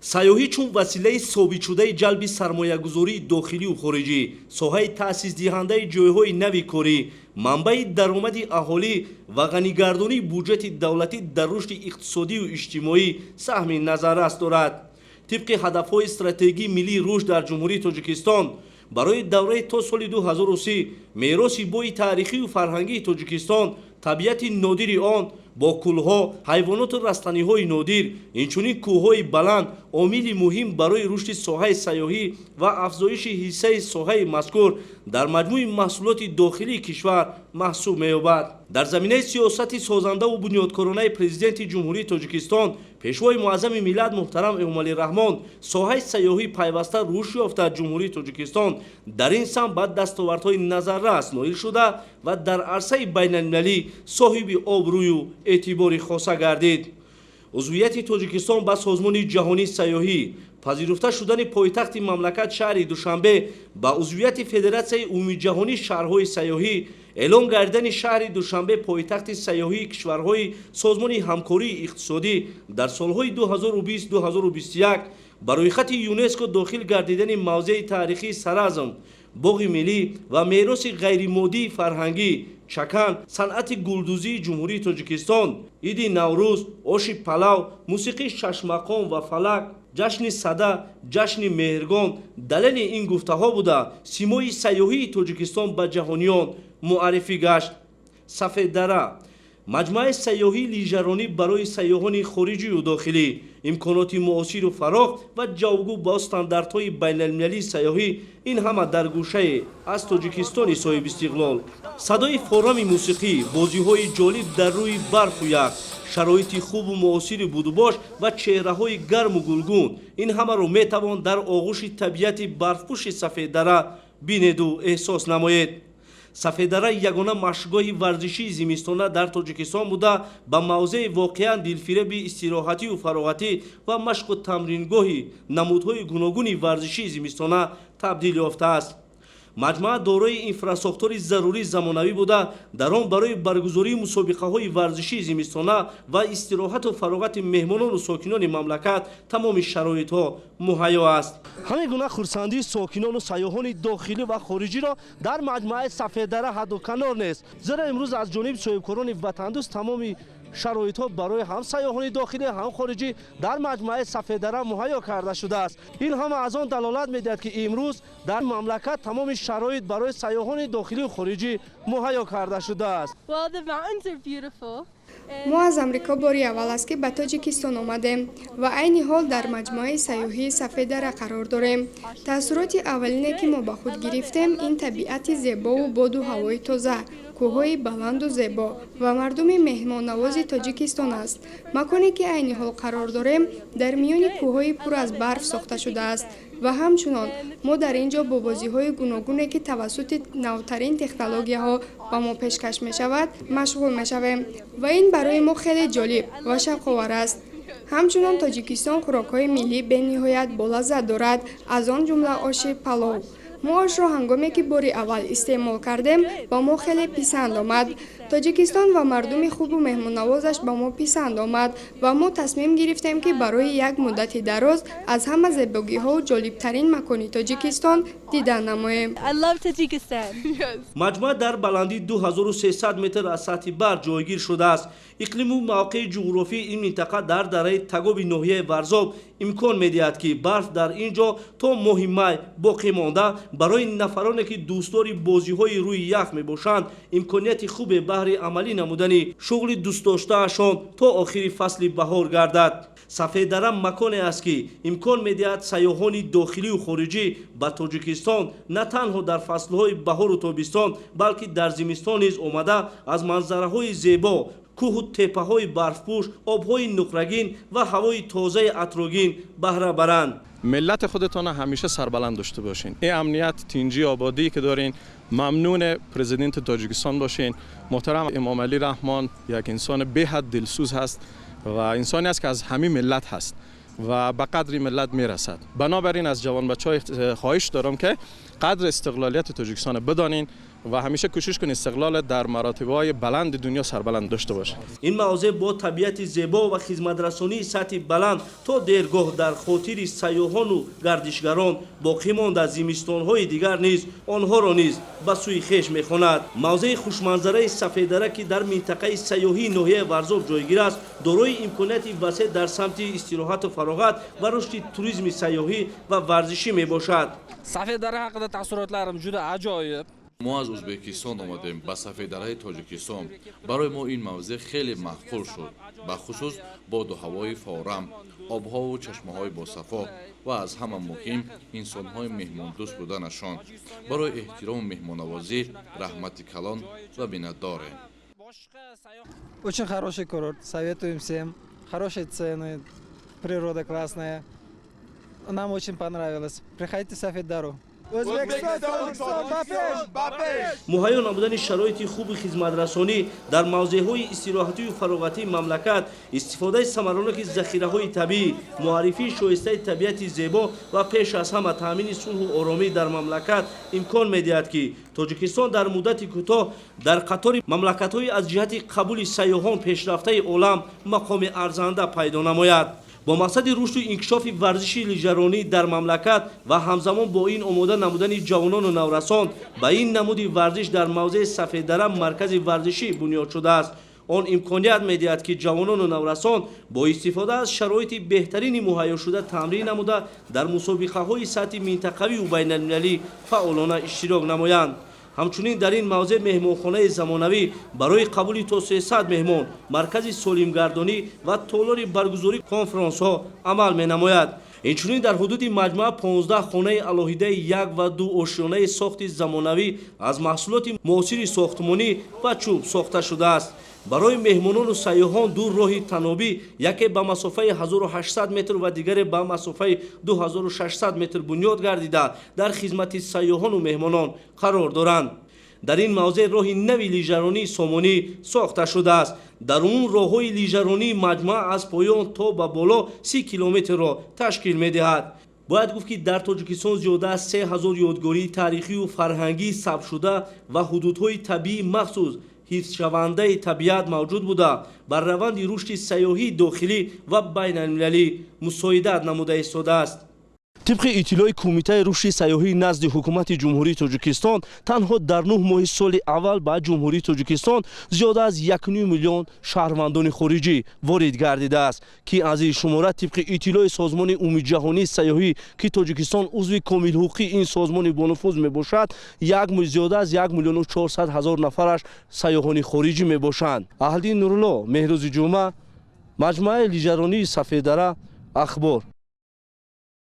Сайёҳӣ чун василаи собитшудаи ҷалби сармоягузории дохилию хориҷӣ, соҳаи таъсисдиҳандаи ҷойҳои нави корӣ, манбаи даромади аҳолӣ ва ғанигардонии буҷети давлатӣ дар рушди иқтисодию иҷтимоӣ саҳми назаррас дорад. Тибқи ҳадафҳои Стратегии миллии рушд дар Ҷумҳурии Тоҷикистон барои давраи то соли 2030, мероси бои таърихию фарҳангии Тоҷикистон, табиати нодири он бо кӯлҳо, ҳайвоноту растаниҳои нодир, инчунин кӯҳҳои баланд омили муҳим барои рушди соҳаи сайёҳӣ ва афзоиши ҳиссаи соҳаи мазкур дар маҷмӯи маҳсулоти дохилии кишвар маҳсуб меёбад. Дар заминаи сиёсати созандаву бунёдкоронаи Президенти Ҷумҳурии Тоҷикистон, Пешвои муаззами миллат муҳтарам Эмомалӣ Раҳмон, соҳаи сайёҳӣ пайваста рушд ёфта, Ҷумҳурии Тоҷикистон дар ин самт ба дастовардҳои назаррас ноил шуда ва дар арсаи байналмилалӣ соҳиби обрӯю эътибори хоса гардид. Узвияти Тоҷикистон ба Созмони ҷаҳонии сайёҳӣ, пазируфта шудани пойтахти мамлакат шаҳри Душанбе ба узвияти Федератсияи умумиҷаҳонии шаҳрҳои сайёҳӣ, эълон гардидани шаҳри Душанбе пойтахти сайёҳии кишварҳои Созмони ҳамкории иқтисодӣ дар солҳои 2020-2021, ба рӯйхати ЮНЕСКО дохил гардидани мавзеи таърихии Саразм, боғи миллӣ ва мероси ғайримоддии фарҳангӣ Чакан, санъати гулдӯзии Ҷумҳурии Тоҷикистон, иди Наврӯз, оши палав, мусиқии шашмақом ва фалак, ҷашни Сада, ҷашни Меҳргон далели ин гуфтаҳо буда, симои сайёҳии Тоҷикистон ба ҷаҳониён муаррифӣ гашт. Сафеддара маҷмӯаи сайёҳии лижаронӣ барои сайёҳони хориҷию дохилӣ, имконоти муосиру фарох ва ҷавобгӯ бо стандартҳои байналмилалии сайёҳӣ, ин ҳама дар гӯшае аз Тоҷикистони соҳибистиқлол. Садои форами мусиқӣ, бозиҳои ҷолиб дар рӯи барфу ях, шароити хубу муосири будубош ва чеҳраҳои гарму гулгун, ин ҳамаро метавон дар оғӯши табиати барфпӯши Сафеддара бинеду эҳсос намоед. Сафеддара ягона машқгоҳи варзишии зимистона дар Тоҷикистон буда, ба мавзеи воқеан дилфиреби истироҳатию фароғатӣ ва машқу тамрингоҳи намудҳои гуногуни варзишии зимистона табдил ёфтааст. Маҷмӯа дорои инфрасохтори зарурии замонавӣ буда, дар он барои баргузории мусобиқаҳои варзишии зимистона ва истироҳату фароғати меҳмонону сокинони мамлакат тамоми шароитҳо муҳайё аст. Ҳамин гуна хурсандии сокинону сайёҳони дохилӣ ва хориҷиро дар маҷмӯаи Сафеддара ҳадду канор нест, зеро имрӯз аз ҷониби соҳибкорони ватандӯст тамоми шароитҳо барои ҳам сайёҳони дохилӣ, ҳам хориҷӣ дар маҷмӯаи Сафеддара муҳайё карда шудааст. Ин ҳама аз он далолат медиҳад, ки имрӯз дар мамлакат тамоми шароит барои сайёҳони дохилию хориҷӣ муҳайё карда шудааст. Well, the mountains are beautiful. Мо аз Амрико бори аввал аст, ки ба Тоҷикистон омадем ва айни ҳол дар маҷмӯаи сайёҳии Сафеддара қарор дорем. Таассуроти аввалине, ки мо ба худ гирифтем, ин табиати зебову боду ҳавои тоза, кӯҳҳои баланду зебо ва мардуми меҳмоннавози Тоҷикистон аст. Маконе, ки айни ҳол қарор дорем, дар миёни кӯҳҳои пур аз барф сохта шудааст ва ҳамчунон мо дар ин ҷо бо бозиҳои гуногуне, ки тавассути навтарин технологияҳо ба мо пешкаш мешавад, машғул мешавем ва ин барои мо хеле ҷолиб ва шавқовар аст. Ҳамчунон Тоҷикистон хӯрокҳои миллӣ бениҳоят болаззат дорад, аз он ҷумла оши палов. Мо ошро ҳангоме ки бори аввал истеъмол кардем, ба мо хеле писанд омад. Тоҷикистон ва мардуми хубу меҳмоннавозаш ба мо писанд омад ва мо тасмим гирифтем, ки барои як муддати дароз аз ҳама зебогиҳову ҷолибтарин макони Тоҷикистон дидан намоем. I love Tajikistan. Маҷмӯа дар баландии 2300 метр аз сатҳи баҳр ҷойгир шудааст. Иқлиму мавқеи ҷуғрофии ин минтақа дар дараи Тагоби ноҳияи Варзоб имкон медиҳад, ки барф дар ин ҷо то моҳи май боқӣ монда, барои нафароне, ки дӯстдори бозиҳои рӯи ях мебошанд, имконияти хубе баҳри амалӣ намудани шуғли дӯстдоштаашон то охири фасли баҳор гардад. Сафеддара маконе аст, ки имкон медиҳад сайёҳони дохилию хориҷӣ ба Тоҷикистон на танҳо дар фаслҳои баҳору тобистон, балки дар зимистон низ омада, аз манзараҳои зебо, кӯҳу теппаҳои барфпӯш, обҳои нуқрагин ва ҳавои тозаи атрогин баҳра баранд. Миллат خودتان همیشه سربلند داشته باشین. این امنیت، تینجی، آبادی که دارین، ممنون پرزیدنت تاجیکستان باشین. محترم امام علی رحمان یک انسان به‌حد دلسوز هست و انسانی است که از همین ملت هست و به قدر ملت میرسد. بنابراین از جوان بچه های خواهش دارم که قدر استقلالیت تاجیکستان بدانین. و همیشه کوشش کنین استقلال در مراتب‌های بلند دنیا سربلند داشته باشه. Ин мавзеъ бо табиати зебо ва хизматрасонии сатҳи баланд то дергоҳ дар хотири сайёҳону гардишгарон боқӣ монда, зимистонҳои дигар низ онҳоро низ ба сӯи хеш мехонад. Мавзеи хушманзараи Сафеддара, ки дар минтақаи сайёҳии ноҳияи Варзоб ҷойгир аст, дорои имконияти васеъ дар самти истироҳату фароғат ва рушди туризми сайёҳӣ ва варзишӣ мебошад. Safeddara haqida taassurotlarim juda ajoyib. Мо аз Ӯзбекистон омадем ба Сафеддараи Тоҷикистон. Барои мо ин мавзеъ хеле маъқул шуд, бахусус боду ҳавои форам, обҳову чашмаҳои босафо ва аз ҳама муҳим инсонҳои меҳмондӯст буданашон. Барои эҳтирому меҳмоннавозӣ раҳмати калон ва миннатдорем. Очень хороший курорт, советуем всем. Хорошие цены, природа классная. Нам очень понравилось. Приходите в Сафеддару. Муҳайё намудани шароити хуби хизматрасонӣ дар мавзеъҳои истироҳатию фароғатии мамлакат, истифодаи самараноки захираҳои табиӣ, муаррифии шоистаи табиати зебо ва пеш аз ҳама таъмини сулҳу оромӣ дар мамлакат имкон медиҳад, ки Тоҷикистон дар муддати кӯтоҳ дар қатори мамлакатҳои аз ҷиҳати қабули сайёҳон пешрафтаи олам мақоми арзанда пайдо намояд. Бо мақсади рушду инкишофи варзиши лижаронӣ дар мамлакат ва ҳамзамон бо ин омода намудани ҷавонону наврасон ба ин намуди варзиш дар мавзеи Сафеддара маркази варзишӣ бунёд шудааст. Он имконият медиҳад, ки ҷавонону наврасон бо истифода аз шароити беҳтарини муҳайёшуда тамрин намуда, дар мусобиқаҳои сатҳи минтақавию байналмилалӣ фаъолона иштирок намоянд. Ҳамчунин дар ин мавзеъ меҳмонхонаи замонавӣ барои қабули то 300 меҳмон, маркази солимгардонӣ ва толори баргузории конфронсҳо амал менамояд. Инчунин дар ҳудуди маҷмӯа 15 хонаи алоҳидаи як ва ду ошёнаи сохти замонавӣ аз маҳсулоти муосири сохтмонӣ ва чӯб сохта шудааст. Барои меҳмонону сайёҳон ду роҳи танобӣ, яке ба масофаи 1800 метр ва дигаре ба масофаи 2600 метр бунёд гардида, дар хизмати сайёҳону меҳмонон қарор доранд. Дар ин мавзеъ роҳи нави лижаронии сомонӣ сохта шудааст. Дар умум роҳҳои лижаронии маҷмӯа аз поён то ба боло 30 километрро ташкил медиҳад. Бояд гуфт, ки дар Тоҷикистон зиёда аз 3000 ёдгории таърихию фарҳангӣ сабтшуда ва ҳудудҳои табиии махсус ҳифзшавандаи табиат мавҷуд буда, бар раванди рушди сайёҳии дохилӣ ва байналмилалӣ мусоидат намуда истодааст. Тибқи иттилои Кумитаи рушди сайёҳии назди Ҳукумати Ҷумҳурии Тоҷикистон, танҳо дар 9 моҳи соли аввал ба Ҷумҳурии Тоҷикистон зиёда аз 1 миллион шаҳрвандони хориҷӣ ворид гардидааст, ки аз ин шумора, тибқи иттилои Созмони умумиҷаҳонии сайёҳӣ, ки Тоҷикистон узви комилҳуқуқии ин созмони бонуфуз мебошад, зиёда аз 1 400 000 нафараш сайёҳони хориҷӣ мебошанд. Аҳлиддин Нурулло, Меҳрӯзи Ҷумъа, маҷмӯаи лижаронии Сафеддара, Ахбор.